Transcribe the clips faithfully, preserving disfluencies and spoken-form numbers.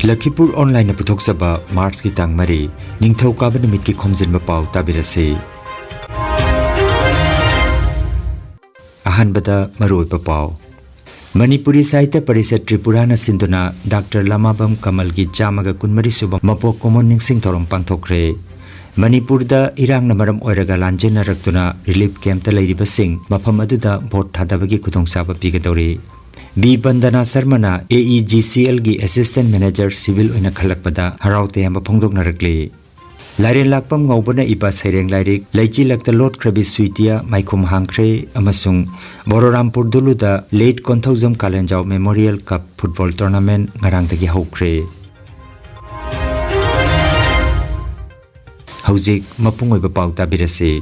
ꯂꯈꯤꯄꯨꯔ ꯑꯣꯟꯂꯥꯏꯟꯅ ꯄꯨꯊꯣꯛꯆꯕ ꯃꯥꯔꯆꯀꯤ ꯇꯥꯡ ꯃꯔꯤ, ꯅꯤꯡꯊꯧꯀꯥꯕ ꯅꯨꯃꯤꯠꯀꯤ ꯈꯣꯝꯖꯤꯟꯕ ꯄꯥꯎ ꯇꯥꯕꯤꯔꯁꯤ꯫ ꯑꯍꯥꯟꯕꯗ ꯃꯔꯨꯑꯣꯏꯕ ꯄꯥꯎ꯫ ꯃꯅꯤꯄꯨꯔꯤ ꯁꯥꯍꯤꯇ꯭ꯌ ꯄꯔꯤꯁꯠ ꯇ꯭ꯔꯤꯄꯨꯔꯥꯅ ꯁꯤꯟꯗꯨꯅ ꯗꯥꯛꯇꯔ ꯂꯃꯥꯕꯝ ꯀꯃꯜꯒꯤ ꯆꯥꯝꯃꯒ ꯀꯨꯟꯃꯔꯤ ꯁꯨꯕ ꯃꯄꯣꯛ ꯀꯨꯝꯑꯣꯟ ꯅꯤꯡꯁꯤꯡ ꯊꯧꯔꯝ ꯄꯥꯡꯊꯣꯛꯈ꯭ꯔꯦ꯫ ꯃꯅꯤꯄꯨꯔꯗ ꯏꯔꯥꯡꯅ ꯃꯔꯝ ꯑꯣꯏꯔꯒ ꯂꯥꯟꯖꯦꯟꯅꯔꯛꯇꯨꯅ ꯔꯤꯂꯤꯐ ꯀꯦꯝꯞꯇ ꯂꯩꯔꯤꯕꯁꯤꯡ ꯃꯐꯝ ꯑꯗꯨꯗ ꯚꯣꯠ ꯊꯥꯗꯕꯒꯤ ꯈꯨꯗꯣꯡꯆꯥꯕ ꯄꯤꯒꯗꯧꯔꯤ꯫ ꯕꯤ ꯕꯟꯗꯅꯥ ꯁꯔꯃꯅ AEGCLꯒꯤ ꯑꯦꯁꯤꯁꯇꯦꯟꯠ ꯃꯦꯅꯦꯖꯔ ꯁꯤꯚꯤꯜ ꯑꯣꯏꯅ ꯈꯜꯂꯛꯄꯗ ꯍꯔꯥꯎ ꯇꯌꯥꯝꯕ ꯐꯣꯡꯗꯣꯛꯅꯔꯛꯂꯤ꯫ ꯂꯥꯏꯔꯦꯟ ꯂꯥꯛꯄꯝ ꯉꯧꯕꯅ ꯏꯕ ꯁꯩꯔꯦꯡ ꯂꯥꯏꯔꯤꯛ ꯂꯩꯆꯤꯜꯂꯛꯇ ꯂꯣꯠꯈ꯭ꯔꯕꯤ ꯁ꯭ꯋꯤꯇꯤꯌꯥ ꯃꯥꯏꯈꯨꯝ ꯍꯥꯡꯈ꯭ꯔꯦ ꯑꯃꯁꯨꯡ ꯕꯣꯔꯣꯔꯥꯝꯄꯨꯔ ꯗꯨꯂꯨꯗ ꯂꯦꯠ ꯀꯣꯟꯊꯧꯖꯝ ꯀꯥꯂꯦꯟꯖꯥꯎ ꯃꯦꯃꯣꯔꯤꯌꯦꯜ ꯀꯞ ꯐꯨꯠꯕꯣꯜ ꯇꯣꯔꯅꯥꯃꯦꯟꯠ ꯉꯔꯥꯡꯗꯒꯤ ꯍꯧꯈ꯭ꯔꯦ꯫ ꯍꯧꯖꯤꯛ ꯃꯄꯨꯡ ꯑꯣꯏꯕ ꯄꯥꯎ ꯇꯥꯕꯤꯔꯁꯤ꯫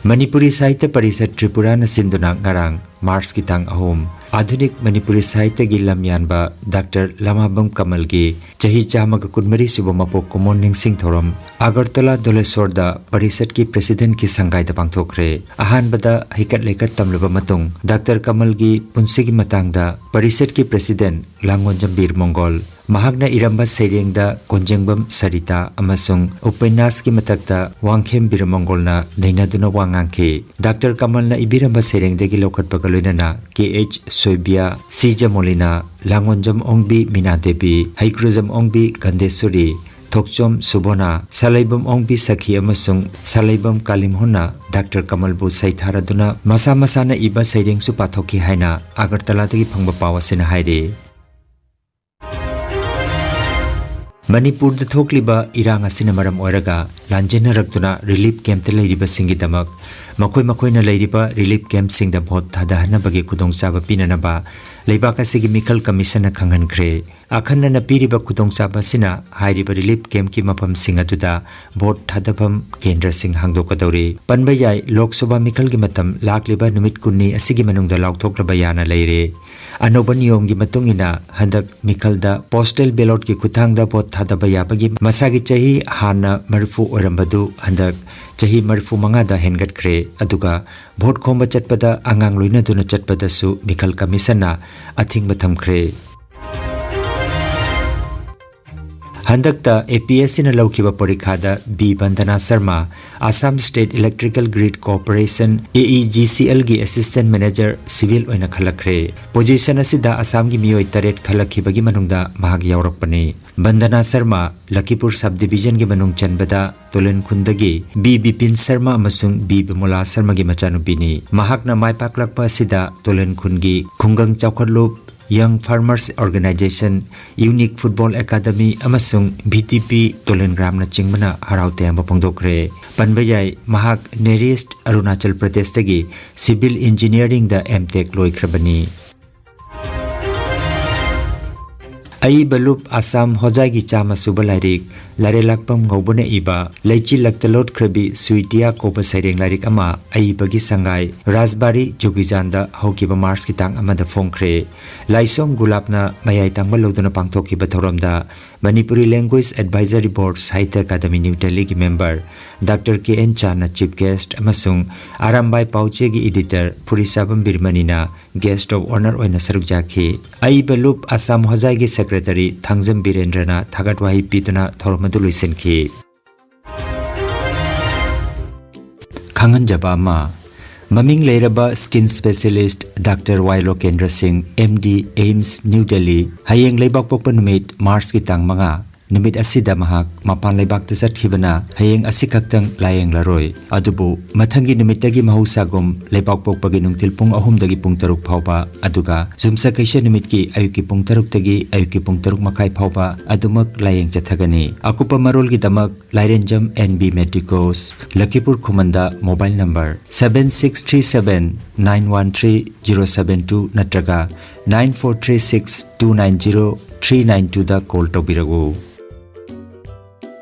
ꯃꯅꯤꯄꯨꯔꯤ ꯁꯥꯍꯤꯇ꯭ꯌ ꯄꯔꯤꯁꯠ ꯇ꯭ꯔꯤꯄꯨꯔꯥꯅ ꯁꯤꯟꯗꯨꯅ ꯉꯔꯥꯡ ꯃꯥꯔꯆꯀꯤ ꯇꯥꯡ ꯑꯍꯨꯝ, ꯑꯥꯙꯨꯅꯤꯛ ꯃꯅꯤꯄꯨꯔꯤ ꯁꯥꯍꯤꯇ꯭ꯌꯒꯤ ꯂꯝꯌꯥꯟꯕ ꯗꯥꯛꯇꯔ ꯂꯃꯥꯕꯝ ꯀꯃꯜꯒꯤ ꯆꯍꯤ ꯆꯥꯝꯃꯒ ꯀꯨꯟꯃꯔꯤ ꯁꯨꯕ ꯃꯄꯣꯛ ꯀꯨꯝꯑꯣꯟ ꯅꯤꯡꯁꯤꯡ ꯊꯧꯔꯝ ꯑꯒꯔꯇꯂꯥ ꯗꯣꯂꯦꯁꯣꯔꯗ ꯄꯔꯤꯁꯠꯀꯤ ꯄ꯭ꯔꯦꯁꯤꯗꯦꯟꯠꯀꯤ ꯁꯪꯒꯥꯏꯗ ꯄꯥꯡꯊꯣꯛꯈ꯭ꯔꯦ꯫ ꯑꯍꯥꯟꯕꯗ ꯍꯩꯀꯠ ꯂꯩꯀꯠ ꯇꯝꯂꯕ ꯃꯇꯨꯡ ꯗꯥꯛꯇꯔ ꯀꯃꯜꯒꯤ ꯄꯨꯟꯁꯤꯒꯤ ꯃꯇꯥꯡꯗ ꯄꯔꯤꯁꯠꯀꯤ ꯄ꯭ꯔꯦꯁꯤꯗꯦꯟꯠ ꯂꯥꯡꯒꯣꯟꯖꯝ ꯕꯤꯔ ꯃꯪꯒꯣꯜ, ꯃꯍꯥꯛꯅ ꯏꯔꯝꯕ ꯁꯩꯔꯦꯡꯗ ꯀꯣꯟꯖꯦꯡꯕꯝ ꯁꯔꯤꯇꯥ ꯑꯃꯁꯨꯡ ꯎꯄꯟꯌꯥꯁꯀꯤ ꯃꯊꯛꯇ ꯋꯥꯡꯈꯦꯝ ꯕꯤꯔ ꯃꯪꯒꯣꯜꯅ ꯅꯩꯅꯗꯨꯅ ꯋꯥ ꯉꯥꯡꯈꯤ꯫ ꯗꯥꯛꯇꯔ ꯀꯃꯜꯅ ꯏꯕꯤꯔꯝꯕ ꯁꯩꯔꯦꯡꯗꯒꯤ ꯂꯧꯈꯠꯄꯒ ꯂꯣꯏꯅꯅ ꯀꯦ ꯑꯩꯆ ꯁꯣꯏꯕꯤꯌꯥ, ꯁꯤ ꯖꯃꯣꯂꯤꯅꯥ, ꯂꯥꯡꯒꯣꯟꯖꯝ ꯑꯣꯡꯕꯤ ꯃꯤꯅꯥ ꯗꯦꯕꯤ, ꯍꯩꯀ꯭ꯔꯨꯖꯝ ꯑꯣꯡꯕꯤ ꯒꯟꯙꯦꯁꯣꯔꯤ, ꯊꯣꯛꯆꯣꯝ ꯁꯨꯕꯣꯅꯥ, ꯁꯂꯩꯕꯝ ꯑꯣꯡꯕꯤ ꯁꯈꯤ ꯑꯃꯁꯨꯡ ꯁꯂꯩꯕꯝ ꯀꯥꯂꯤꯝꯍꯣꯟꯅ ꯗꯥꯛꯇꯔ ꯀꯃꯜꯕꯨ ꯁꯩꯊꯥꯔꯗꯨꯅ ꯃꯁꯥ ꯃꯁꯥꯅ ꯏꯕ ꯁꯩꯔꯦꯡꯁꯨ ꯄꯥꯊꯣꯛꯈꯤ ꯍꯥꯏꯅ ꯑꯒꯔꯇꯂꯥꯗꯒꯤ ꯐꯪꯕ ꯄꯥꯎ ꯑꯁꯤꯅ ꯍꯥꯏꯔꯤ꯫ ꯃꯅꯤꯄꯨꯔꯗ ꯊꯣꯛꯂꯤꯕ ꯏꯔꯥꯡ ꯑꯁꯤꯅ ꯃꯔꯝ ꯑꯣꯏꯔꯒ ꯂꯥꯟꯖꯦꯟꯅꯔꯛꯇꯨꯅ ꯔꯤꯂꯤꯐ ꯀꯦꯝꯞꯇ ꯂꯩꯔꯤꯕꯁꯤꯡꯒꯤꯗꯃꯛ ꯃꯈꯣꯏ ꯃꯈꯣꯏꯅ ꯂꯩꯔꯤꯕ ꯔꯤꯂꯤꯐ ꯀꯦꯝꯞꯁꯤꯡꯗ ꯚꯣꯠ ꯊꯥꯗꯍꯟꯅꯕꯒꯤ ꯈꯨꯗꯣꯡꯆꯥꯕ ꯄꯤꯅꯅꯕ ꯂꯩꯕꯥꯛ ꯑꯁꯤꯒꯤ ꯃꯤꯈꯜ ꯀꯃꯤꯁꯟꯅ ꯈꯪꯍꯟꯈ꯭ꯔꯦ꯫ ꯑꯈꯟꯅꯅ ꯄꯤꯔꯤꯕ ꯈꯨꯗꯣꯡꯆꯥꯕ ꯑꯁꯤꯅ ꯍꯥꯏꯔꯤꯕ ꯔꯤꯂꯤꯐ ꯀꯦꯝꯞꯀꯤ ꯃꯐꯝꯁꯤꯡ ꯑꯗꯨꯗ ꯚꯣꯠ ꯊꯥꯗꯐꯝ ꯀꯦꯟꯗ꯭ꯔꯁꯤꯡ ꯍꯥꯡꯗꯣꯛꯀꯗꯧꯔꯤ꯫ ꯄꯟꯕ ꯌꯥꯏ, ꯂꯣꯛ ꯁꯚꯥ ꯃꯤꯈꯜꯒꯤ ꯃꯇꯝ ꯂꯥꯛꯂꯤꯕ ꯅꯨꯃꯤꯠ ꯀꯨꯟꯅꯤ ꯑꯁꯤꯒꯤ ꯃꯅꯨꯡꯗ ꯂꯥꯎꯊꯣꯛꯂꯕ ꯌꯥꯅ ꯂꯩꯔꯦ꯫ ꯑꯅꯧꯕ ꯅꯤꯌꯣꯝꯒꯤ ꯃꯇꯨꯡ ꯏꯟꯅ ꯍꯟꯗꯛ ꯃꯤꯈꯜꯗ ꯄꯣꯁꯇꯦꯜ ꯕꯦꯂꯣꯠꯀꯤ ꯈꯨꯠꯊꯥꯡꯗ ꯚꯣꯠ ꯊꯥꯗꯕ ꯌꯥꯕꯒꯤ ꯃꯁꯥꯒꯤ ꯆꯍꯤ ꯍꯥꯟꯅ ꯃꯔꯤꯐꯨ ꯑꯣꯏꯔꯝꯕꯗꯨ ꯍꯟꯗꯛ ꯆꯍꯤ ꯃꯔꯤꯐꯨ ꯃꯉꯥꯗ ꯍꯦꯟꯒꯠꯈ꯭ꯔꯦ꯫ ꯑꯗꯨꯒ ꯚꯣꯠ ꯈꯣꯝꯕ ꯆꯠꯄꯗ ꯑꯉꯥꯡ ꯂꯣꯏꯅꯗꯨꯅ ꯆꯠꯄꯗꯁꯨ ꯃꯤꯈꯜ ꯀꯃꯤꯁꯟꯅ ꯑꯊꯤꯡꯕ ꯊꯝꯈ꯭ꯔꯦ꯫ ꯍꯟꯗꯛꯇ APSCꯅ ꯂꯧꯈꯤꯕ ꯄꯣꯔꯤꯈꯥꯗ B ꯕꯟꯗꯅꯥ Sharma, Assam State Electrical Grid Corporation, AEGCLꯒꯤ Assistant Manager Civil ꯑꯣꯏꯅ ꯈꯜꯂꯛꯈ꯭ꯔꯦ꯫ ꯄꯣꯖꯤꯁꯟ ꯑꯁꯤꯗ ꯑꯁꯥꯝꯒꯤ ꯃꯤꯑꯣꯏ ꯇꯔꯦꯠ ꯈꯜꯂꯛꯈꯤꯕꯒꯤ ꯃꯅꯨꯡꯗ ꯃꯍꯥꯛ ꯌꯥꯎꯔꯛꯄꯅꯤ꯫ ꯕꯟꯗꯅꯥ ꯁꯔꯃ ꯂꯈꯤꯄꯨꯔ Sub Divisionꯒꯤ ꯃꯅꯨꯡ ꯆꯟꯕꯗ ꯇꯣꯂꯦꯟ ꯈꯨꯟꯗꯒꯤ B ꯕꯤꯄꯤꯟ ꯁꯔꯃ ꯑꯃꯁꯨꯡ B ꯕꯤꯃꯣꯂꯥ ꯁꯔꯃꯒꯤ ꯃꯆꯥꯅꯨꯄꯤꯅꯤ꯫ ꯃꯍꯥꯛꯅ ꯃꯥꯏ ꯄꯥꯛꯂꯛꯄ ꯑꯁꯤꯗ ꯇꯣꯂꯦꯟ ꯈꯨꯟꯒꯤ ꯈꯨꯡꯒꯪ ꯆꯥꯎꯈꯠꯂꯨꯞ, Young Farmers Organisation, Unique Football Academy ꯑꯃꯁꯨꯡ VTP ꯇꯣꯂꯦꯟ ꯒ꯭ꯔꯥꯝꯅꯆꯤꯡꯕꯅ ꯍꯔꯥꯎ ꯇꯌꯥꯝꯕ ꯐꯣꯡꯗꯣꯛꯈ꯭ꯔꯦ꯫ ꯄꯟꯕ ꯌꯥꯏ, ꯃꯍꯥꯛ nearest ꯑꯔꯨꯅꯥꯆꯜ ꯄ꯭ꯔꯗꯦꯁꯇꯒꯤ Civil Engineeringꯗ M.Tech ꯂꯣꯏꯈ꯭ꯔꯕꯅꯤ꯫ ꯑꯏꯕ ꯂꯨꯞ ꯑꯁꯥꯝ ꯍꯣꯖꯥꯏꯒꯤ ꯆꯥꯝꯃ ꯁꯨꯕ ꯂꯥꯏꯔꯤꯛ, ꯂꯥꯏꯔꯦꯜꯂꯛꯄꯝ ꯉꯧꯕꯅ ꯏꯕ ꯂꯩꯆꯤꯜꯂꯛꯇ ꯂꯣꯠꯈ꯭ꯔꯕꯤ ꯁꯨꯏꯇꯤꯌꯥ ꯀꯧꯕ ꯁꯩꯔꯦꯡ ꯂꯥꯏꯔꯤꯛ ꯑꯃ ꯑꯏꯕꯒꯤ ꯁꯉꯥꯏ ꯔꯥꯖꯕꯥꯔꯤ ꯖꯣꯒꯤꯖꯥꯟꯗ ꯍꯧꯈꯤꯕ ꯃꯥꯔꯆꯀꯤ ꯇꯥꯡ ꯑꯃꯗ ꯐꯣꯡꯈ꯭ꯔꯦ꯫ ꯂꯥꯏꯁꯣꯡ ꯒꯨꯂꯥꯞꯅ ꯃꯌꯥꯏ ꯇꯥꯡꯕ ꯂꯧꯗꯨꯅ ꯄꯥꯡꯊꯣꯛꯈꯤꯕ ꯊꯧꯔꯝꯗ Manipuri Language Advisory Board Sahitya Academy New Delhiꯒꯤ member Doctor K N ꯆꯥꯟꯅ chief guest ꯑꯃꯁꯨꯡ Arambai ꯄꯥꯎꯆꯦꯒꯤ editor ꯐꯨꯔꯤꯁꯥꯕꯝ ꯕꯤꯔꯃꯅꯤꯅ guest of honour ꯑꯣꯏꯅ ꯁꯔꯨꯛ ꯌꯥꯈꯤ꯫ ꯑꯏꯕ ꯂꯨꯞ ꯑꯁꯥꯝ ꯍꯣꯖꯥꯏꯒꯤ secretary ꯊꯥꯡꯖꯝ ꯕꯤꯔꯦꯟꯗ꯭ꯔꯅ ꯊꯥꯒꯠ ꯋꯥꯍꯩ ꯄꯤꯗꯨꯅ ꯊꯧꯔꯝ ꯑꯗꯨ ꯂꯣꯏꯁꯤꯟꯈꯤ꯫ ꯈꯪꯍꯟꯖꯕ ꯑꯃ, ꯃꯃꯤꯡ ꯂꯩꯔꯕ skin specialist Doctor ꯋꯥꯏ ꯂꯣꯀꯦꯟꯗ꯭ꯔ ꯁꯤꯡ, MD, AIIMS, New Delhi, ꯍꯌꯦꯡ ꯂꯩꯕꯥꯛꯄꯣꯛꯄ ꯅꯨꯃꯤꯠ, ꯃꯥꯔꯆꯀꯤ ꯇꯥꯡ ꯃꯉꯥ, ꯅꯨꯃꯤꯠ ꯑꯁꯤꯗ ꯃꯍꯥꯛ ꯃꯄꯥꯟ ꯂꯩꯕꯥꯛꯇ ꯆꯠꯈꯤꯕꯅ ꯍꯌꯦꯡ ꯑꯁꯤꯈꯛꯇꯪ ꯂꯥꯌꯦꯡꯂꯔꯣꯏ꯫ ꯑꯗꯨꯕꯨ ꯃꯊꯪꯒꯤ ꯅꯨꯃꯤꯠꯇꯒꯤ ꯃꯍꯧꯁꯥꯒꯨꯝ ꯂꯩꯕꯥꯛꯄꯣꯛꯄꯒꯤ ꯅꯨꯡꯊꯤꯜ ꯄꯨꯡ ꯑꯍꯨꯝꯗꯒꯤ ꯄꯨꯡ ꯇꯔꯨꯛ ꯐꯥꯎꯕ, ꯑꯗꯨꯒ ꯌꯨꯝꯁꯀꯩꯁ ꯅꯨꯃꯤꯠꯀꯤ ꯑꯌꯨꯛꯀꯤ ꯄꯨꯡ ꯇꯔꯨꯛꯇꯒꯤ ꯑꯌꯨꯛꯀꯤ ꯄꯨꯡ ꯇꯔꯨꯛ ꯃꯈꯥꯏ ꯐꯥꯎꯕ ꯑꯗꯨꯃꯛ ꯂꯥꯌꯦꯡ ꯆꯠꯊꯒꯅꯤ꯫ ꯑꯀꯨꯞꯄ ꯃꯔꯣꯜꯒꯤꯗꯃꯛ ꯂꯥꯏꯔꯦꯟꯖꯝ N B Medicos, ꯂꯈꯤꯄꯨꯔ ꯈꯨꯃꯟꯗ mobile number seven six three seven nine one three zero seven two ꯅꯠꯇ꯭ꯔꯒ nine four three six two nine zero three nine twoꯗ call ꯇꯧꯕꯤꯔꯛꯎ꯫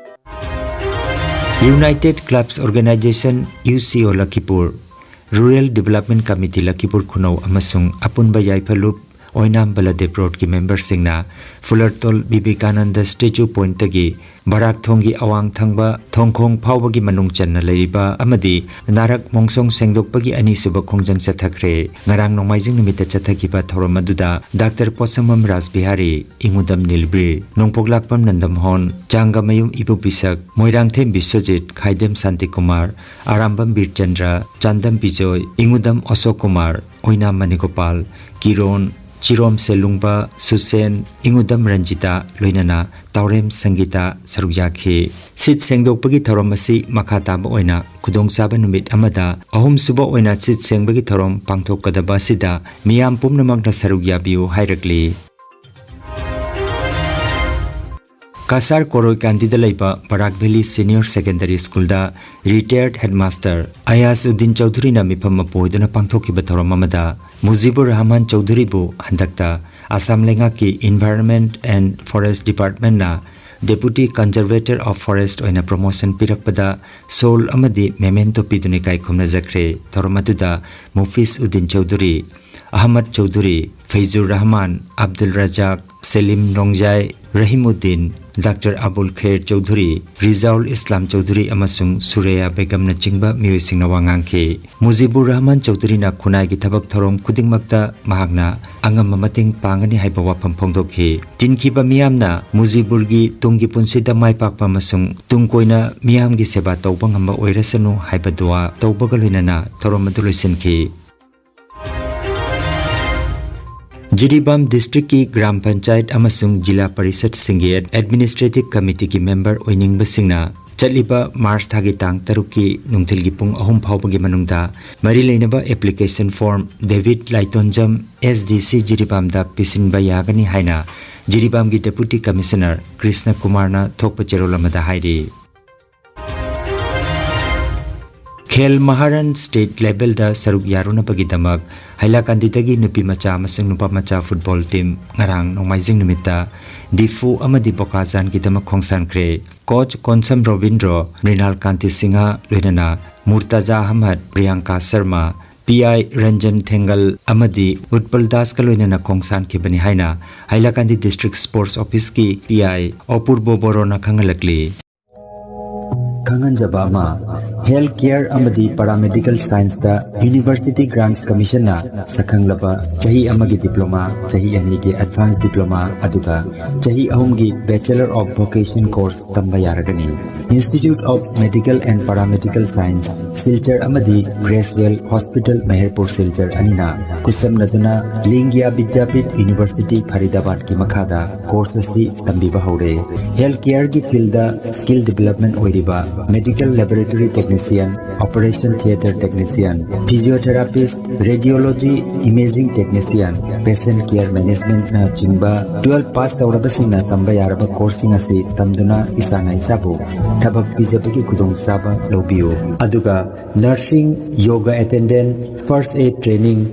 United Clubs Organisation, UCO ꯂꯈꯤꯄꯨꯔ, Rural Development Committee ꯂꯈꯤꯄꯨꯔ ꯈꯨꯅꯧ ꯑꯃꯁꯨꯡ ꯑꯄꯨꯟꯕ ꯌꯥꯏꯐ ꯂꯨꯞ ꯑꯣꯏꯅꯥꯝ ꯕꯂꯗꯦꯕ ꯔꯣꯗꯀꯤ ꯃꯦꯝꯕꯔꯁꯤꯡꯅ ꯐꯨꯂꯔꯇꯣꯜ Vivekananda statue ꯄꯣꯏꯟꯠꯇꯒꯤ ꯕꯔꯥꯛ ꯊꯣꯡꯒꯤ ꯑꯋꯥꯡ ꯊꯪꯕ ꯊꯣꯡꯈꯣꯡ ꯐꯥꯎꯕꯒꯤ ꯃꯅꯨꯡ ꯆꯟꯅ ꯂꯩꯔꯤꯕ ꯑꯃꯗꯤ ꯅꯥꯔꯛ ꯃꯣꯡꯁꯣꯡ ꯁꯦꯡꯗꯣꯛꯄꯒꯤ ꯑꯅꯤꯁꯨꯕ ꯈꯣꯡꯖꯪ ꯆꯠꯊꯈ꯭ꯔꯦ꯫ ꯉꯔꯥꯡ ꯅꯣꯡꯃꯥꯏꯖꯤꯡ ꯅꯨꯃꯤꯠꯇ ꯆꯠꯊꯈꯤꯕ ꯊꯧꯔꯝ ꯑꯗꯨꯗ ꯗꯥꯛꯇꯔ ꯄꯣꯠꯁꯪꯕꯝ ꯔꯥꯁꯕꯤꯍꯥꯔꯤ, ꯏꯉꯨꯗꯝ ꯅꯤꯜꯕꯤꯔ, ꯅꯣꯡꯄꯣꯛꯂꯥꯛꯄꯝ ꯅꯟꯗꯃꯣꯍꯟ, ꯆꯥꯡꯒꯃꯌꯨꯝ ꯏꯕꯣꯕꯤꯁꯛ, ꯃꯣꯏꯔꯥꯡꯊꯦꯝ ꯕꯤꯁ꯭ꯋꯖꯤꯠ, ꯈꯥꯏꯗꯦꯝ ꯁꯥꯟꯇꯤꯀꯨꯃꯥꯔ, ꯑꯔꯥꯝꯕꯝ ꯕꯤꯔꯆꯟꯗ꯭ꯔ, ꯆꯥꯟꯗꯝ ꯕꯤꯖꯣꯏ, ꯏꯉꯨꯗꯝ ꯑꯁꯣꯛ ꯀꯨꯃꯥꯔ, ꯑꯣꯏꯅꯥꯝ ꯃꯅꯤꯒꯣꯄꯥꯜ, ꯀꯤꯔꯣꯟ, ꯆꯤꯔꯣꯝ ꯁꯦꯂꯨꯡꯕ, ꯁꯨꯁꯦꯟ, ꯏꯉꯨꯗꯝ ꯔꯟꯖꯤꯇꯥ, ꯂꯣꯏꯅꯅ ꯇꯥꯎꯔꯦꯝ ꯁꯪꯒꯤꯇꯥ ꯁꯔꯨꯛ ꯌꯥꯈꯤ꯫ ꯁꯤꯠ ꯁꯦꯡꯗꯣꯛꯄꯒꯤ ꯊꯧꯔꯝ ꯑꯁꯤ ꯃꯈꯥ ꯇꯥꯕ ꯑꯣꯏꯅ ꯈꯨꯗꯣꯡꯆꯥꯕ ꯅꯨꯃꯤꯠ ꯑꯃꯗ ꯑꯍꯨꯝꯁꯨꯕ ꯑꯣꯏꯅ ꯁꯤꯠ ꯁꯦꯡꯕꯒꯤ ꯊꯧꯔꯝ ꯄꯥꯡꯊꯣꯛꯀꯗꯕ ꯑꯁꯤꯗ ꯃꯤꯌꯥꯝ ꯄꯨꯝꯅꯃꯛꯅ ꯁꯔꯨꯛ ꯌꯥꯕꯤꯌꯨ ꯍꯥꯏꯔꯛꯂꯤ꯫ ꯀꯁꯥꯔ ꯀꯣꯔꯣꯏꯀꯥꯟꯗꯤꯗ ꯂꯩꯕ ꯕꯔꯥꯛ ꯚꯦꯂꯤ ꯁꯤꯅꯤꯌꯔ ꯁꯦꯀꯦꯟꯗꯔꯤ ꯁ꯭ꯀꯨꯜꯗ ꯔꯤꯇꯥꯌꯔꯗ ꯍꯦꯗꯃꯥꯁꯇꯔ ꯑꯌꯥꯁ ꯎꯗꯤꯟ ꯆꯧꯙꯨꯔꯤꯅ ꯃꯤꯐꯝ ꯃꯄꯨ ꯑꯣꯏꯗꯨꯅ ꯄꯥꯡꯊꯣꯛꯈꯤꯕ ꯊꯧꯔꯝ ꯑꯃꯗ ꯃꯨꯖꯤꯕꯨꯔ ꯔꯍꯃꯥꯟ ꯆꯧꯙꯨꯔꯤꯕꯨ ꯍꯟꯗꯛꯇ ꯑꯁꯥꯝ ꯂꯩꯉꯥꯛꯀꯤ Environment and Forest Departmentꯅ Deputy Conservator of Forest ꯑꯣꯏꯅ promotion ꯄꯤꯔꯛꯄꯗ ꯁꯣꯜ ꯑꯃꯗꯤ memento ꯄꯤꯗꯨꯅ ꯏꯀꯥꯏ ꯈꯨꯝꯅꯖꯈ꯭ꯔꯦ꯫ ꯊꯧꯔꯝ ꯑꯗꯨꯗ ꯃꯨꯐꯤꯁ ꯎꯗꯤꯟ ꯆꯧꯙꯨꯔꯤ, ꯑꯍꯃꯗ ꯆꯧꯙꯨꯔꯤ, ꯐꯩꯖꯨꯔ ꯔꯍꯃꯥꯟ, ꯑꯕꯗꯨꯜ ꯔꯖꯥꯛ, ꯁꯦꯂꯤꯝ ꯅꯣꯡꯖꯥꯏ, ꯔꯍꯤꯃꯨꯗꯤꯟ, ꯗꯥꯛꯇꯔ ꯑꯕꯨꯜ ꯈꯦꯔ ꯆꯧꯙꯨꯔꯤ, ꯔꯤꯖꯥꯎꯜ ꯏꯁꯂꯥꯝ ꯆꯧꯙꯨꯔꯤ ꯑꯃꯁꯨꯡ ꯁꯨꯔꯦꯌꯥ ꯕꯦꯒꯝꯅꯆꯤꯡꯕ ꯃꯤꯑꯣꯏꯁꯤꯡꯅ ꯋꯥ ꯉꯥꯡꯈꯤ꯫ ꯃꯨꯖꯤꯕꯨꯔ ꯔꯍꯃꯥꯟ ꯆꯧꯙꯨꯔꯤꯅ ꯈꯨꯟꯅꯥꯏꯒꯤ ꯊꯕꯛ ꯊꯧꯔꯝ ꯈꯨꯗꯤꯡꯃꯛꯇ ꯃꯍꯥꯛꯅ ꯑꯉꯝꯕ ꯃꯇꯦꯡ ꯄꯥꯡꯒꯅꯤ ꯍꯥꯏꯕ ꯋꯥꯐꯝ ꯐꯣꯡꯗꯣꯛꯈꯤ꯫ ꯇꯤꯟꯈꯤꯕ ꯃꯤꯌꯥꯝꯅ ꯃꯨꯖꯤꯕꯨꯔꯒꯤ ꯇꯨꯡꯒꯤ ꯄꯨꯟꯁꯤꯗ ꯃꯥꯏ ꯄꯥꯛꯄ ꯑꯃꯁꯨꯡ ꯇꯨꯡ ꯀꯣꯏꯅ ꯃꯤꯌꯥꯝꯒꯤ ꯁꯦꯕꯥ ꯇꯧꯕ ꯉꯝꯕ ꯑꯣꯏꯔꯁꯅꯨ ꯍꯥꯏꯕ ꯗꯨꯋꯥ ꯇꯧꯕꯒ ꯂꯣꯏꯅꯅ ꯊꯧꯔꯝ ꯑꯗꯨ ꯂꯣꯏꯁꯤꯟꯈꯤ꯫ ꯖꯤꯔꯤꯕꯥꯝ ꯗꯤꯁꯇ꯭ꯔꯤꯛꯀꯤ ꯒ꯭ꯔꯥꯝ ꯄꯟꯆꯥꯌꯠ ꯑꯃꯁꯨꯡ ꯖꯤꯂꯥ ꯄꯔꯤꯁꯠꯁꯤꯡꯒꯤ ꯑꯦꯗꯃꯤꯅꯤꯁꯇ꯭ꯔꯦꯇꯤꯚ ꯀꯃꯤꯇꯤꯒꯤ ꯃꯦꯝꯕꯔ ꯑꯣꯏꯅꯤꯡꯕꯁꯤꯡꯅ ꯆꯠꯂꯤꯕ ꯃꯥꯔꯆ ꯊꯥꯒꯤ ꯇꯥꯡ ꯇꯔꯨꯛꯀꯤ ꯅꯨꯡꯊꯤꯜꯒꯤ ꯄꯨꯡ ꯑꯍꯨꯝ ꯐꯥꯎꯕꯒꯤ ꯃꯅꯨꯡꯗ ꯃꯔꯤ ꯂꯩꯅꯕ application form ꯗꯦꯕꯤꯠ ꯂꯥꯏꯇꯣꯟꯖꯝ, S D C, ꯖꯤꯔꯤꯕꯥꯝꯗ ꯄꯤꯁꯤꯟꯕ ꯌꯥꯒꯅꯤ ꯍꯥꯏꯅ ꯖꯤꯔꯤꯕꯥꯝꯒꯤ Deputy Commissioner ꯀ꯭ꯔꯤꯁꯅ ꯀꯨꯃꯥꯔꯅ ꯊꯣꯛꯄ ꯆꯦꯔꯣꯜ ꯑꯃꯗ ꯍꯥꯏꯔꯤ꯫ ꯈꯦꯜ ꯃꯍꯥꯔꯟ state levelꯗ ꯁꯔꯨꯛ ꯌꯥꯔꯨꯅꯕꯒꯤꯗꯃꯛ ꯍꯥꯏꯂꯥꯀꯥꯟꯗꯤꯗꯒꯤ ꯅꯨꯄꯤ ꯃꯆꯥ ꯑꯃꯁꯨꯡ ꯅꯨꯄꯥ ꯃꯆꯥ football team ꯉꯔꯥꯡ ꯅꯣꯡꯃꯥꯏꯖꯤꯡ ꯅꯨꯃꯤꯠꯇ ꯗꯤꯐꯨ ꯑꯃꯗꯤ ꯕꯣꯀꯥꯖꯥꯟꯒꯤꯗꯃꯛ ꯈꯣꯡꯁꯥꯟꯈ꯭ꯔꯦ꯫ Coach ꯀꯣꯟꯁꯝ ꯔꯣꯕꯤꯟꯗ꯭ꯔꯣ, ꯃ꯭ꯔꯤꯅꯥꯜ ꯀꯥꯟꯇꯤ ꯁꯤꯡꯍ, ꯂꯣꯏꯅꯅ ꯃꯨꯔꯇꯖꯥ ꯑꯍꯃꯗ, ꯄ꯭ꯔꯤꯌꯥꯡꯀꯥ ꯁꯔꯃ, ꯄꯤ ꯑꯥꯏ ꯔꯟꯖꯟ ꯊꯦꯡꯒꯜ ꯑꯃꯗꯤ ꯎꯠꯄꯜ ꯗꯥꯁꯀ ꯂꯣꯏꯅꯅ ꯈꯣꯡꯁꯥꯟꯈꯤꯕꯅꯤ ꯍꯥꯏꯅ ꯍꯥꯏꯂꯥꯀꯥꯟꯗꯤ ꯗꯤꯁꯇ꯭ꯔꯤꯛ ꯁ꯭ꯄꯣꯔꯠꯁ ꯑꯣꯐꯤꯁꯀꯤ ꯄꯤ ꯑꯥꯏ ꯑꯣꯄꯨꯔꯕꯣ ꯕꯣꯔꯣꯅ ꯈꯪꯍꯜꯂꯛꯂꯤ꯫ ꯈꯪꯍꯟꯖꯕ ꯑꯃ, ꯍꯦꯜꯊ ꯀꯦꯌꯔ ꯑꯃꯗꯤ ꯄꯦꯔꯥꯃꯦꯗꯤꯀꯦꯜ ꯁꯥꯏꯟꯁꯇ ꯌꯨꯅꯤꯚꯔꯁꯤꯇꯤ ꯒ꯭ꯔꯥꯟꯠꯁ ꯀꯃꯤꯁꯟꯅ ꯁꯛꯈꯪꯂꯕ ꯆꯍꯤ ꯑꯃꯒꯤ ꯗꯤꯄ꯭ꯂꯣꯃꯥ, ꯆꯍꯤ ꯑꯅꯤꯒꯤ ꯑꯦꯗꯚꯥꯟꯁ ꯗꯤꯄ꯭ꯂꯣꯃꯥ, ꯑꯗꯨꯒ ꯆꯍꯤ ꯑꯍꯨꯝꯒꯤ ꯕꯦꯆꯦꯂꯔ ꯑꯣꯐ ꯚꯣꯀꯦꯁꯟ ꯀꯣꯔꯁ ꯇꯝꯕ ꯌꯥꯔꯒꯅꯤ꯫ Institute of Medical and Paramedical Science, Silchar ꯑꯃꯗꯤ ꯒ꯭ꯔꯦꯁꯋꯦꯜ ꯍꯣꯁꯄꯤꯇꯥꯜ ꯃꯍꯦꯔꯄꯨꯔ ꯁꯤꯜꯆꯔ ꯑꯅꯤꯅ ꯈꯨꯠꯁꯝꯅꯗꯨꯅ ꯂꯤꯡꯒꯤꯌꯥ ꯕꯤꯗ꯭ꯌꯥꯄꯤꯊ ꯌꯨꯅꯤꯚꯔꯁꯤꯇꯤ ꯐꯔꯤꯗꯥꯕꯥꯗꯀꯤ ꯃꯈꯥꯗ ꯀꯣꯔꯁ ꯑꯁꯤ ꯇꯝꯕꯤꯕ ꯍꯧꯔꯦ꯫ ꯍꯦꯜꯊ ꯀꯦꯌꯔꯒꯤ ꯐꯤꯜꯗ ꯁ꯭ꯀꯤꯜ ꯗꯤꯚꯦꯂꯞꯃꯦꯟ ꯑꯣꯏꯔꯤꯕ medical laboratory technician, operation theatre technician, physiotherapist, radiology, imaging technician, patient care ꯃꯦꯅꯦꯖꯃꯦꯟꯠꯅꯆꯤꯡꯕ ꯇꯨꯋꯦꯜꯐ ꯄꯥꯁ ꯇꯧꯔꯕꯁꯤꯡꯅ ꯇꯝꯕ ꯌꯥꯔꯕ ꯀꯣꯔꯁꯁꯤꯡ ꯑꯁꯤ ꯇꯝꯗꯨꯅ ꯏꯁꯥꯅ ꯏꯁꯥꯕꯨ ꯊꯕꯛ ꯄꯤꯖꯕꯒꯤ ꯈꯨꯗꯣꯡꯆꯥꯕ ꯂꯧꯕꯤꯌꯨ꯫ ꯑꯗꯨꯒ nursing, yoga attendant, first aid training,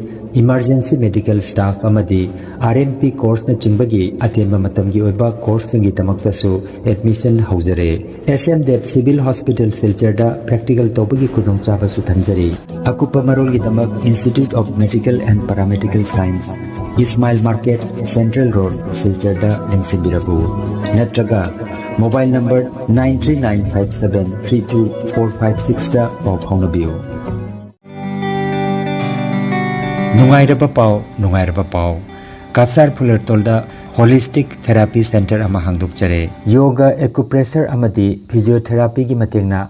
emergency medical staff ꯑꯃꯗꯤ ꯑꯥꯔ ꯑꯦꯝ ꯄꯤ ꯀꯣꯔꯁꯅꯆꯤꯡꯕꯒꯤ ꯑꯇꯦꯟꯕ ꯃꯇꯝꯒꯤ ꯑꯣꯏꯕ ꯀꯣꯔꯁꯁꯤꯡꯒꯤꯗꯃꯛꯇꯁꯨ ꯑꯦꯗꯃꯤꯁꯟ ꯍꯧꯖꯔꯦ꯫ S M Dev civil hospital ꯁꯤꯜꯆꯔꯗ ꯄ꯭ꯔꯦꯛꯇꯤꯀꯦꯜ ꯇꯧꯕꯒꯤ ꯈꯨꯗꯣꯡꯆꯥꯕꯁꯨ ꯊꯝꯖꯔꯤ꯫ ꯑꯀꯨꯞꯄ ꯃꯔꯣꯜꯒꯤꯗꯃꯛ Institute of Medical and Paramedical Science, Ismail market, central road, ꯁꯤꯜꯆꯔꯗ ꯂꯦꯡꯁꯤꯟꯕꯤꯔꯛꯎ꯫ ꯅꯠꯇ꯭ꯔꯒ mobile number nine three nine five seven three two four five sixꯇ ꯄꯥꯎ ꯐꯥꯎꯅꯕꯤꯌꯨ꯫ ꯅꯨꯡꯉꯥꯏꯔꯕ ꯄꯥꯎ, ꯅꯨꯡꯉꯥꯏꯔꯕ ꯄꯥꯎ꯫ ꯀꯁꯥꯔ ꯐꯨꯂꯔꯇꯣꯜꯗ ꯍꯣꯂꯤꯁꯇꯤꯛ ꯊꯦꯔꯥꯄꯤ ꯁꯦꯟꯇꯔ ꯑꯃ ꯍꯥꯡꯗꯣꯛꯆꯔꯦ꯫ ꯌꯣꯒꯥ, ꯑꯦꯀꯨꯄ꯭ꯔꯦꯁꯔ ꯑꯃꯗꯤ ꯐꯤꯖꯤꯌꯣꯊꯦꯔꯥꯄꯤꯒꯤ ꯃꯇꯦꯡꯅ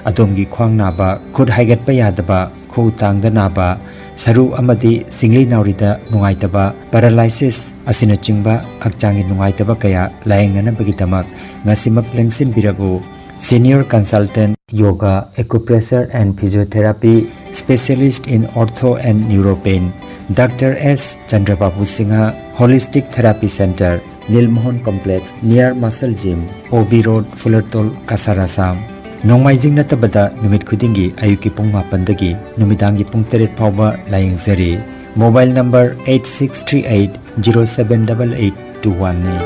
ꯑꯗꯣꯝꯒꯤ ꯈ꯭ꯋꯥꯡ ꯅꯥꯕ, ꯈꯨꯠ ꯍꯥꯏꯒꯠꯄ ꯌꯥꯗꯕ, ꯈꯨꯎ ꯇꯥꯡꯗ ꯅꯥꯕ, ꯁꯔꯨ ꯑꯃꯗꯤ ꯁꯤꯡꯂꯤ ꯅꯥꯎꯔꯤꯗ ꯅꯨꯡꯉꯥꯏꯇꯕ, ꯄꯦꯔꯥꯂꯥꯏꯁꯤꯁ ꯑꯁꯤꯅꯆꯤꯡꯕ ꯍꯛꯆꯥꯡꯒꯤ ꯅꯨꯡꯉꯥꯏꯇꯕ ꯀꯌꯥ ꯂꯥꯌꯦꯡꯅꯅꯕꯒꯤꯗꯃꯛ ꯉꯁꯤꯃꯛ ꯂꯦꯡꯁꯤꯟꯕꯤꯔꯛꯎ꯫ Senior Consultant Yoga, Acupressure and Physiotherapy, Specialist in Ortho and Neuropain, Doctor S Chandrababu Singha, Holistic Therapy Center, Lilmohon Complex, near Muscle Gym, O B Road, Fulertol, Kasar, Assam꯫ ꯅꯣꯡꯃꯥꯏꯖꯤꯡ ꯅꯠꯇꯕꯗ ꯅꯨꯃꯤꯠ ꯈꯨꯗꯤꯡꯒꯤ ꯑꯌꯨꯛꯀꯤ ꯄꯨꯡ ꯃꯥꯄꯟꯗꯒꯤ ꯅꯨꯃꯤꯗꯥꯡꯒꯤ ꯄꯨꯡ ꯇꯔꯦꯠ ꯐꯥꯎꯕ ꯂꯥꯌꯦꯡꯖꯔꯤ꯫ Mobile number eight six three eight zero seven double eight two one ꯅꯤ꯫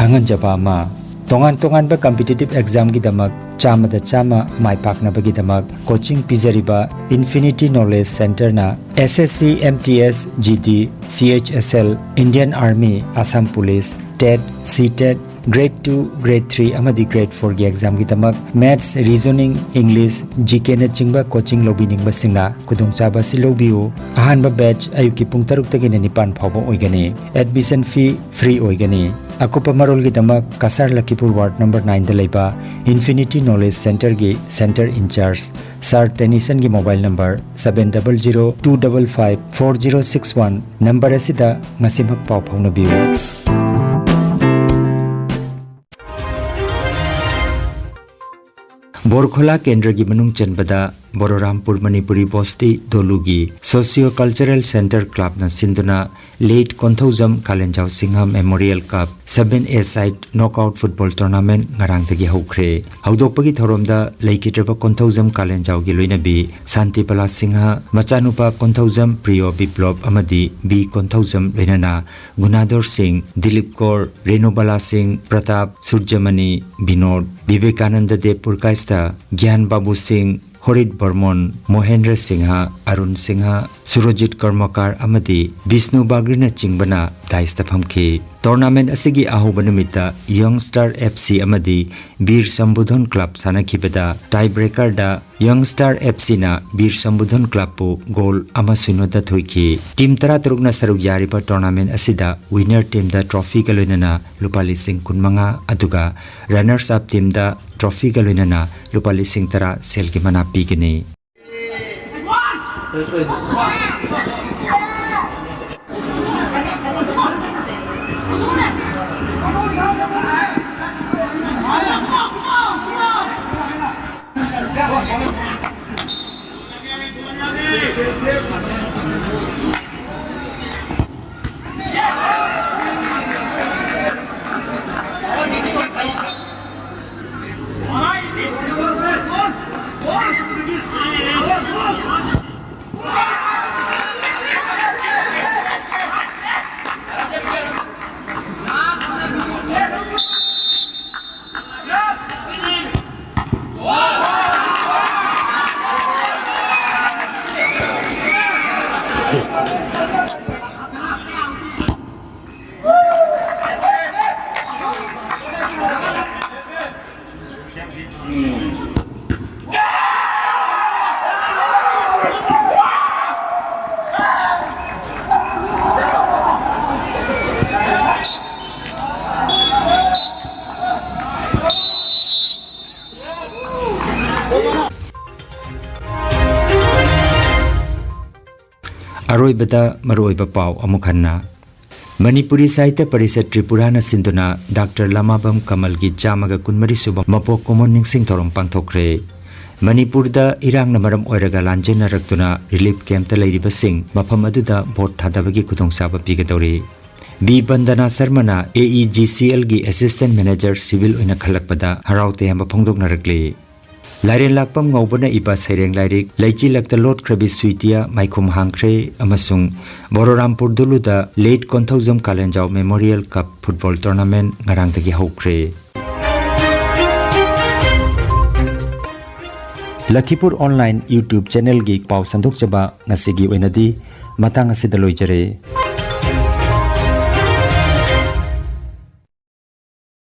ꯈꯪꯍꯟꯖꯕ ꯑꯃ, ꯇꯣꯉꯥꯟ ꯇꯣꯉꯥꯟꯕ competitive examꯒꯤꯗꯃꯛ ꯆꯥꯝꯃꯗ ꯆꯥꯝꯃ ꯃꯥꯏ ꯄꯥꯛꯅꯕꯒꯤꯗꯃꯛ coaching ꯄꯤꯖꯔꯤꯕ Infinity Knowledge Centreꯅ S S C, M T S, G D, C H S L, Indian Army, Assam Police, TET, C TET, Grade two, Grade three ꯑꯃꯗꯤ Grade fourꯒꯤ examꯒꯤꯗꯃꯛ Maths, Reasoning, English, G Kꯅꯆꯤꯡꯕ coaching ꯂꯧꯕꯤꯅꯤꯡꯕꯁꯤꯡꯅ ꯈꯨꯗꯣꯡꯆꯥꯕ ꯑꯁꯤ ꯂꯧꯕꯤꯌꯨ꯫ ꯑꯍꯥꯟꯕ batch ꯑꯌꯨꯛꯀꯤ ꯄꯨꯡ ꯇꯔꯨꯛꯇꯒꯤꯅ ꯅꯤꯄꯥꯟ ꯐꯥꯎꯕ ꯑꯣꯏꯒꯅꯤ꯫ Admission fee free ꯑꯣꯏꯒꯅꯤ꯫ ꯑꯀꯨꯞꯄ ꯃꯔꯣꯜꯒꯤꯗꯃꯛ ꯀꯁꯥꯔ ꯂꯈꯤꯄꯨꯔ ward number nineꯗ ꯂꯩꯕ Infinity Knowledge Centreꯒꯤ Centre in-charge Sir Tenisonꯒꯤ mobile number seven double zero two double five four zero six one number ꯑꯁꯤꯗ ꯉꯁꯤꯃꯛ ꯄꯥꯎ ꯐꯥꯎꯅꯕꯤꯌꯨ꯫ ꯕꯣꯔꯈꯣꯂꯥ ꯀꯦꯟꯗ꯭ꯔꯒꯤ ꯃꯅꯨꯡ ꯆꯟꯕꯗ ꯕꯣꯔꯣꯔꯥꯝꯄꯨꯔ ꯃꯅꯤꯄꯨꯔꯤ ꯕꯣꯁꯇꯤ ꯗꯣꯂꯨꯒꯤ Socio Cultural Centre Clubꯅ ꯁꯤꯟꯗꯨꯅ Late Konthoujam ꯀꯥꯂꯦꯟꯖꯥꯎ Singh Memorial Cup seven A side knockout football tournament ꯉꯔꯥꯡꯗꯒꯤ ꯍꯧꯈ꯭ꯔꯦ꯫ ꯍꯧꯗꯣꯛꯄꯒꯤ ꯊꯧꯔꯝꯗ ꯂꯩꯈꯤꯗ꯭ꯔꯕ ꯀꯣꯟꯊꯧꯖꯝ ꯀꯥꯂꯦꯟꯖꯥꯎꯒꯤ ꯂꯣꯏꯅꯕꯤ ꯁꯥꯟꯇꯤꯕꯂꯥ ꯁꯤꯡꯍ, ꯃꯆꯥꯅꯨꯄꯥ ꯀꯣꯟꯊꯧꯖꯝ ꯄ꯭ꯔꯤꯌꯣ ꯕꯤꯄ꯭ꯂꯣꯞ ꯑꯃꯗꯤ ꯕꯤ ꯀꯣꯟꯊꯧꯖꯝ ꯂꯣꯏꯅꯅ ꯒꯨꯅꯥꯙꯣꯔ ꯁꯤꯡ, ꯗꯤꯂꯤꯞ ꯀꯣꯔ, ꯔꯦꯅꯨꯕꯂꯥ ꯁꯤꯡ, ꯄ꯭ꯔꯇꯥꯞ, ꯁꯨꯔꯖꯃꯅꯤ, ꯕꯤꯅꯣꯗ, ꯕꯤꯕꯦꯀꯥꯅꯟꯗ ꯗꯦꯕ ꯄꯨꯔꯀꯥꯏꯁꯇ, ꯒ꯭ꯌꯥꯟ ꯕꯥꯕꯨ ꯁꯤꯡ, ꯍꯣꯔꯤꯠ ꯕꯔꯃꯣꯟ, ꯃꯣꯍꯦꯟꯗ꯭ꯔ ꯁꯤꯡꯍ, ꯑꯔꯨꯟ ꯁꯤꯡꯍ, ꯁꯨꯔꯣꯖꯤꯠ ꯀꯔꯃꯀꯥꯔ ꯑꯃꯗꯤ ꯕꯤꯁꯅꯨ ꯕꯥꯒ꯭ꯔꯤꯅꯆꯤꯡꯕꯅ dais ꯇ ꯐꯝꯈꯤ꯫ Tournament ꯑꯁꯤꯒꯤ ꯑꯍꯧꯕ ꯅꯨꯃꯤꯠꯇ Young Star F C ꯑꯃꯗꯤ ꯕꯤꯔ ꯁꯝꯕꯨꯙꯟ Club ꯁꯥꯟꯅꯈꯤꯕꯗ tie breaker ꯗ Young Star F C ꯅ ꯕꯤꯔ ꯁꯝꯕꯨꯙꯟ Club ꯄꯨ goal ꯑꯃ ꯁꯤꯅꯣꯗ ꯊꯣꯏꯈꯤ꯫ Team ꯇꯔꯥꯇꯔꯨꯛꯅ ꯁꯔꯨꯛ ꯌꯥꯔꯤꯕ tournament ꯑꯁꯤꯗ winner team ꯗ trophy ꯒ ꯂꯣꯏꯅꯅ ꯂꯨꯄꯥ ꯂꯤꯁꯤꯡ ꯀꯨꯟꯃꯉꯥ, ꯑꯗꯨꯒ runners up team ꯗ trophy ꯒ ꯂꯣꯏꯅꯅ ꯂꯨꯄꯥ ꯂꯤꯁꯤꯡ ꯇꯔꯥ ꯁꯦꯜꯒꯤ ꯃꯅꯥ ꯄꯤꯒꯅꯤ꯫ ꯑꯔꯣꯏꯕꯗ ꯃꯔꯨꯑꯣꯏꯕ ꯄꯥꯎ ꯑꯃꯨꯛ ꯍꯟꯅ꯫ ꯃꯅꯤꯄꯨꯔꯤ ꯁꯥꯍꯤꯇ꯭ꯌ ꯄꯔꯤꯁꯠ ꯇ꯭ꯔꯤꯄꯨꯔꯥꯅ ꯁꯤꯟꯗꯨꯅ ꯗꯥꯛꯇꯔ ꯂꯃꯥꯕꯝ ꯀꯃꯜꯒꯤ ꯆꯥꯝꯃꯒ ꯀꯨꯟꯃꯔꯤ ꯁꯨꯕ ꯃꯄꯣꯛ ꯀꯨꯝꯑꯣꯟ ꯅꯤꯡꯁꯤꯡ ꯊꯧꯔꯝ ꯄꯥꯡꯊꯣꯛꯈ꯭ꯔꯦ꯫ ꯃꯅꯤꯄꯨꯔꯗ ꯏꯔꯥꯡꯅ ꯃꯔꯝ ꯑꯣꯏꯔꯒ ꯂꯥꯟꯖꯦꯟꯅꯔꯛꯇꯨꯅ ꯔꯤꯂꯤꯐ ꯀꯦꯝꯞꯇ ꯂꯩꯔꯤꯕꯁꯤꯡ ꯃꯐꯝ ꯑꯗꯨꯗ ꯚꯣꯠ ꯊꯥꯗꯕꯒꯤ ꯈꯨꯗꯣꯡꯆꯥꯕ ꯄꯤꯒꯗꯧꯔꯤ꯫ ꯕꯤ ꯕꯟꯗꯅꯥ ꯁꯔꯃꯅ ꯑꯦ ꯏ ꯖꯤ ꯁꯤ ꯑꯦꯜꯒꯤ ꯑꯦꯁꯤꯁꯇꯦꯟ ꯃꯦꯅꯦꯖꯔ ꯁꯤꯚꯤꯜ ꯑꯣꯏꯅ ꯈꯜꯂꯛꯄꯗ ꯍꯔꯥꯎ ꯇꯌꯥꯝꯕ ꯐꯣꯡꯗꯣꯛꯅꯔꯛꯂꯤ꯫ ꯂꯥꯏꯔꯦꯟ ꯂꯥꯛꯄꯝ ꯉꯧꯕꯅ ꯏꯕ ꯁꯩꯔꯦꯡ ꯂꯥꯏꯔꯤꯛ ꯂꯩꯆꯤꯜꯂꯛꯇ ꯂꯣꯠꯈ꯭ꯔꯕꯤ ꯁ꯭ꯋꯤꯇꯤꯌꯥ ꯃꯥꯏꯈꯨꯝ ꯍꯥꯡꯈ꯭ꯔꯦ ꯑꯃꯁꯨꯡ ꯕꯣꯔꯣꯔꯥꯝꯄꯨꯔ ꯗꯨꯂꯨꯗ ꯂꯦꯠ ꯀꯣꯟꯊꯧꯖꯝ ꯀꯥꯂꯦꯟꯖꯥꯎ ꯃꯦꯃꯣꯔꯤꯌꯦꯜ ꯀꯞ ꯐꯨꯠꯕꯣꯜ ꯇꯣꯔꯅꯥꯃꯦꯟꯠ ꯉꯔꯥꯡꯗꯒꯤ ꯍꯧꯈ꯭ꯔꯦ꯫ ꯂꯈꯤꯄꯨꯔ ꯑꯣꯟꯂꯥꯏꯟ YouTube ꯆꯦꯅꯦꯜꯒꯤ ꯄꯥꯎ ꯁꯟꯗꯣꯛꯆꯕ ꯉꯁꯤꯒꯤ ꯑꯣꯏꯅꯗꯤ ꯃꯇꯥꯡ ꯑꯁꯤꯗ ꯂꯣꯏꯖꯔꯦ꯫